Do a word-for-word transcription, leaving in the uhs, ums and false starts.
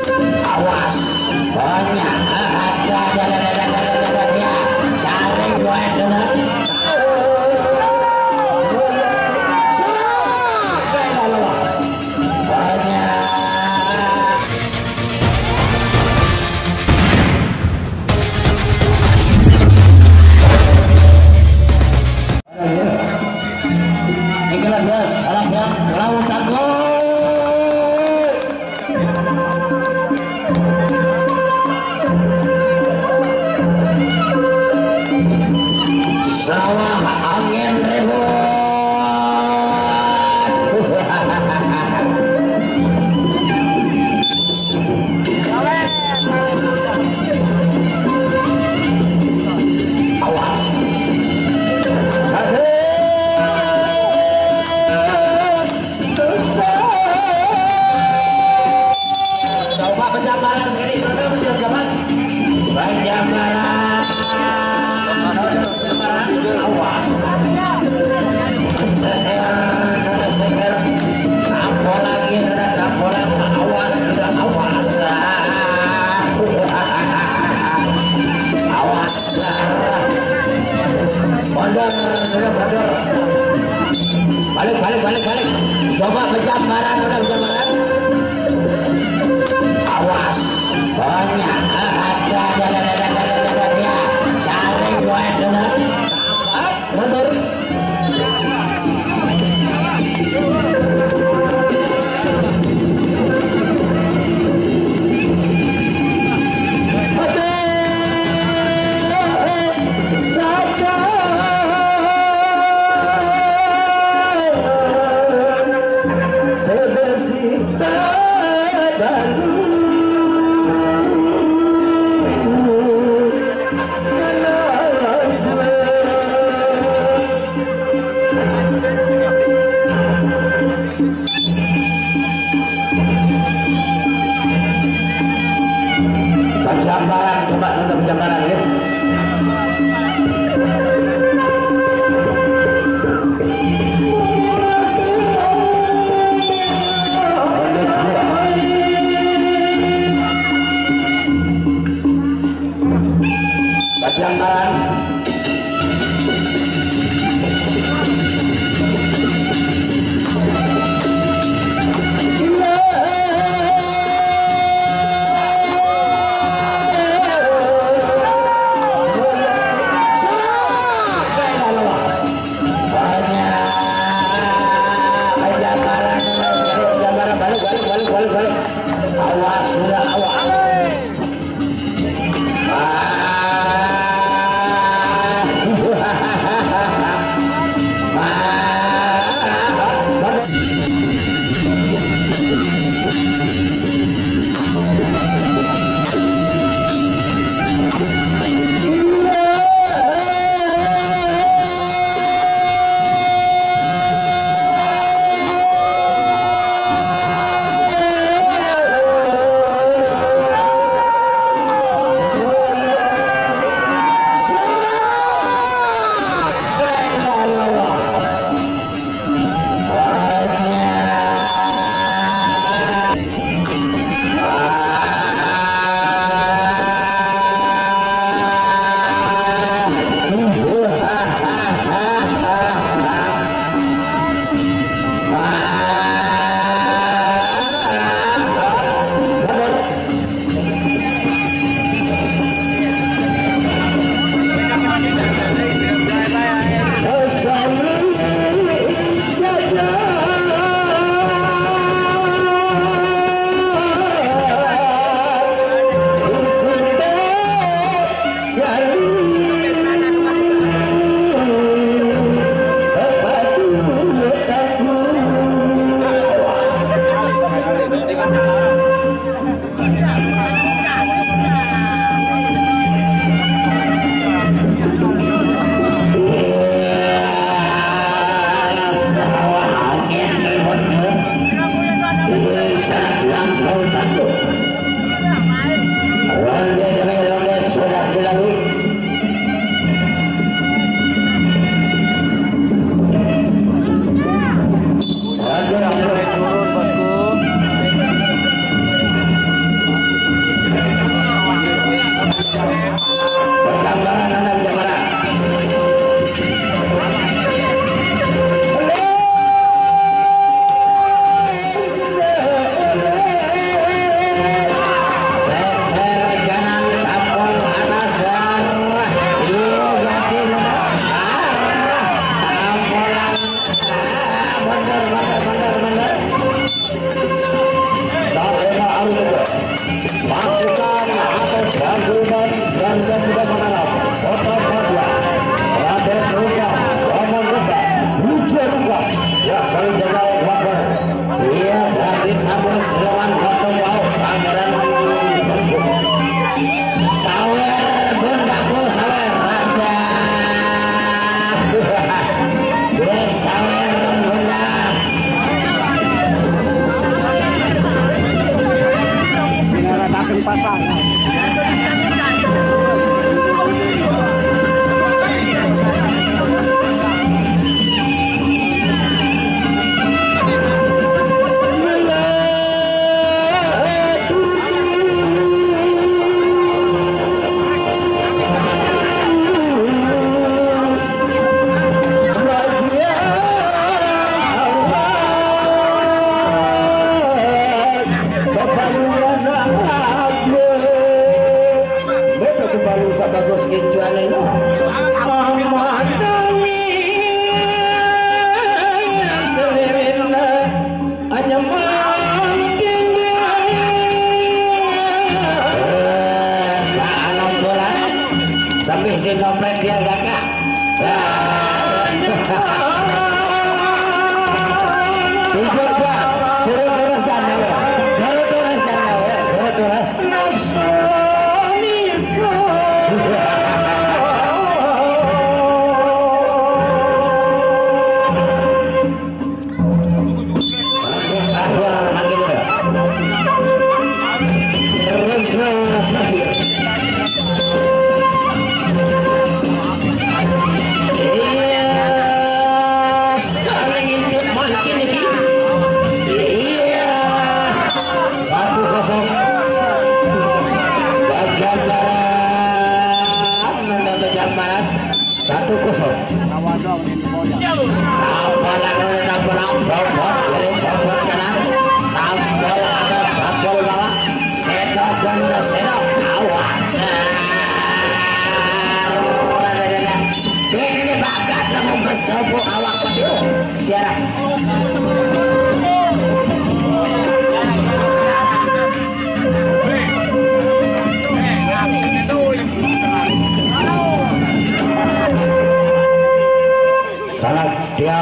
Awas, banyak. Ada, ada, ada, ada, ada, ada, ada, ya. Saring, gue dengar. Banyak. Inilah dia, salah ya, lawan tangguh. Sawah angin ribut. Awas. Aduh. Coba penjambaran sekali, coba penjambaran. Penjambaran, coba penjambaran. Awas. Seser, coba seser. Tampol lagi, coba tampol lagi. Awas, coba awas. Awas. Mundur, sudah mundur. Balik, balik, balik, balik. Coba pejambaran, udah pejambaran. Awas, banyak. Ada, ada, ada, ada, ada, ada, ada. Saring, gue dengar. Mundur. Pejambaran, coba nunda pejambaran, ya. Pejambaran. Awas, sudah, awas. Pasangan. Beto ku balu sabagus kincuane no. Aman dami selewena anyaman kene. Eh, ka anom bola. Sambil si dompet dia gagah. Tiga, dua. Suruh terus jangan ya. Suruh terus jangan ya. Suruh terus. Iya, saling intip mancing iki. Iya, satu kosong. Bagian barat, nanda bagian barat. Satu kosong. Tampalan, tampalan, bobot kiri, bobot kanan. Tampol atas, tampol bawah. Sedok, ganda, sedok. Awas. Ini bakat lamun besopo awak petiu. Siarah. Salah dia.